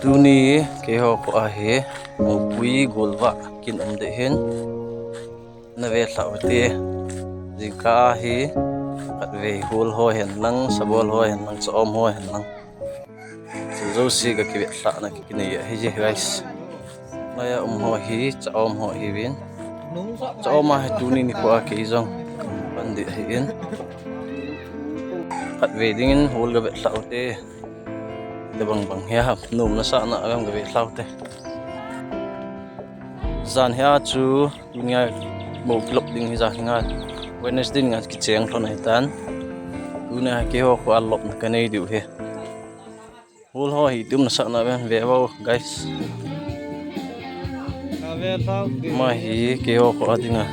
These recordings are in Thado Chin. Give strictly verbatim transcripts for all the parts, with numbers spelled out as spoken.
Tuni keiho kho a hi mopui golvah kin um deh hin. Na ve lhah u te. Jingkah a hi khatvei hol ho hen lang, sabol ho hen lang, cha-om ho hen lang, chu jouse ka kivetlhahna kikinei ahi je, guys. Laiya um ho hi cha-om ho hiuvin. Cha-om a hi tuni nikho a kei jong pan ding ahin. Khatvei dingin hol ka vetlhah u te. Tobang bang hi ham, nom nasahna a ka vetlhah u te. Jan hi a chu tunia bou kilop ding hi, jan hi nga Wednesday nga kicheng lhon ahitan. Tunia keiho kho a lopna kanei diu hi. Hol ho hi tum nasahna ben ve vo, guys. Ama hi keiho kho a dinga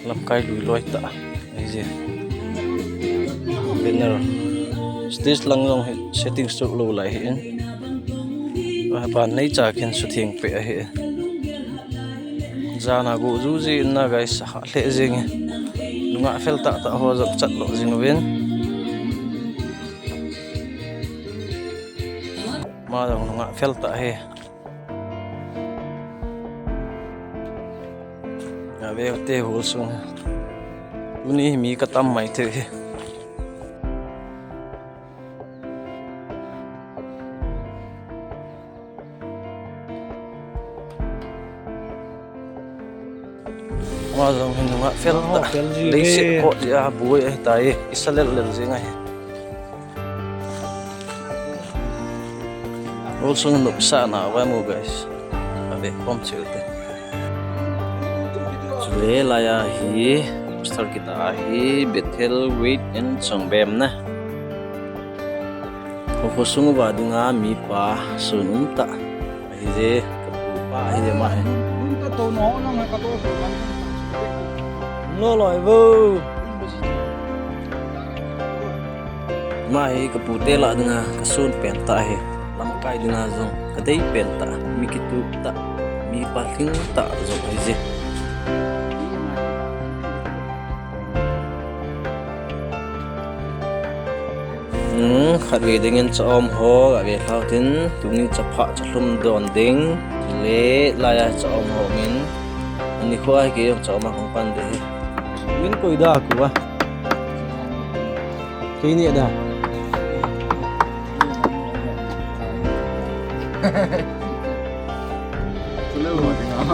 lamkai lui loi tah ahi je. Banner, stage lang jong hi setting suh lou lai ahin. Aban neicha kin sutheng peh ahi. Jan a go ju ji in na, guys, ahah lheh jeng e. Nungah fel tah tah ho jong chat lo jing uvin. Ama jong nungah fel tah e. Ave u te hol sung. Tuni mi katam mai thei e. Ama jong hi nungah fel tah. Leiset kho jeh a boi ahitai. Kisa lel lel jeng ahi. Hol sung nopsahna va mu, guys. Ave khom cheu te. Chule laiya hi poster kit a hi Bethel Wait and Songbem na. Kho kho sung uva dinga mipa sun um tah ahi je, kapu pa ahi je ama hi. Lo loi vo. Ama hi kapute lah dinga kasun pen tah ahi. Lamkai dinga jong kadei pen tah, mi kitup tah, mi palhing tah jong ahi je. Hmm, khatvei dingin cha-om ho ka vetlhah u tin, tuni chapha chalhum don ding, chule laiya cha-om ho min, ani kho a hi kei jong cha-om a hung pan ding ahi. Min koi da ku a. Kei ni da.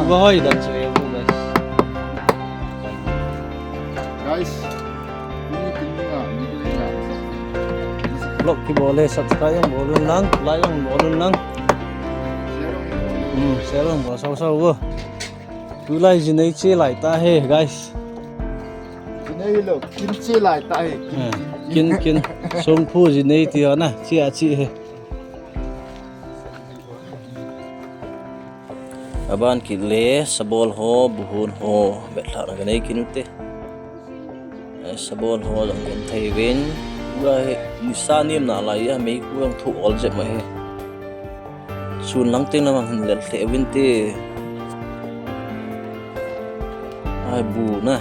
Ba hoi da chu e, guys. Guys, tuni tuni nga, ni tuni nga. Vlog kibol le subscribe jong bol un lang, like jong bol un lang. Hmm, share jong bol sao sao vo. Tulai jinei che lai ta he, guys. Jinei lo, kin che lai ta he. Eh, kin, kin. Songphu jinei ti ho na, che a che he. Aban kit le, sabol ho, buhon ho, vetlhahna kanei kit u te. Eh, sabol ho jong genthei uvin. Ula hi, nisa nem nalai a, meikhu jong thoh ol jep mai he. Sun lang teng lamang hin lel lheh uvin te. Ai bu na.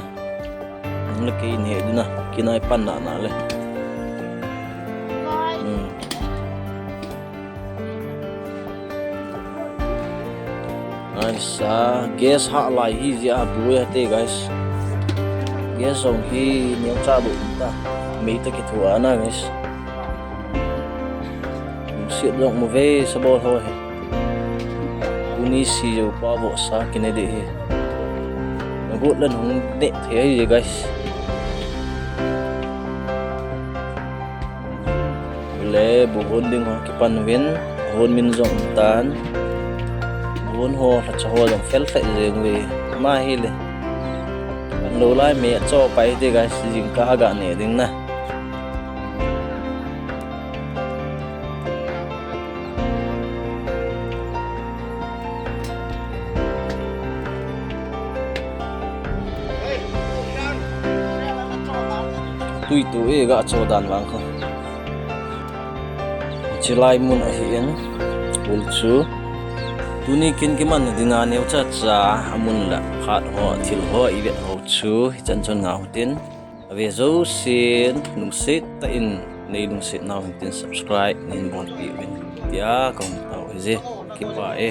Nang le kei in he ding na. Kinai pan na na le. Hmm. Ai sa, gas hah lai hi jeh a bu a te, guys. Gas jong hi neocha bu ta. Mei ta kithoa na, guys. Lungset jong um uve, sabol ho hi. Tuni si jou pa vohsa kinei ding ahi. Nagot le nahung neh thei ahi, guys. Le buhon ding ho kipan uvin, buhon min jong um tan. Buhon ho lhacha ho jong fel lheh jeng uve. Ama hi le. Pan lou lai mei a cho pai te, guys, jingkah a ga neh ding na. Tui tu e, ga cho dan vang kha. Chilai mun ahi in, ul chu. Tuni kin kiman na dinga neocha cha, amun la phat ho, thil ho, i vet ho chu, hichan chun ngah u tin. Ave jousen, lungset tah in, nei lungset nau hin tin subscribe, nei bolpeh uvin. tia kahung tao hije. Kipa e.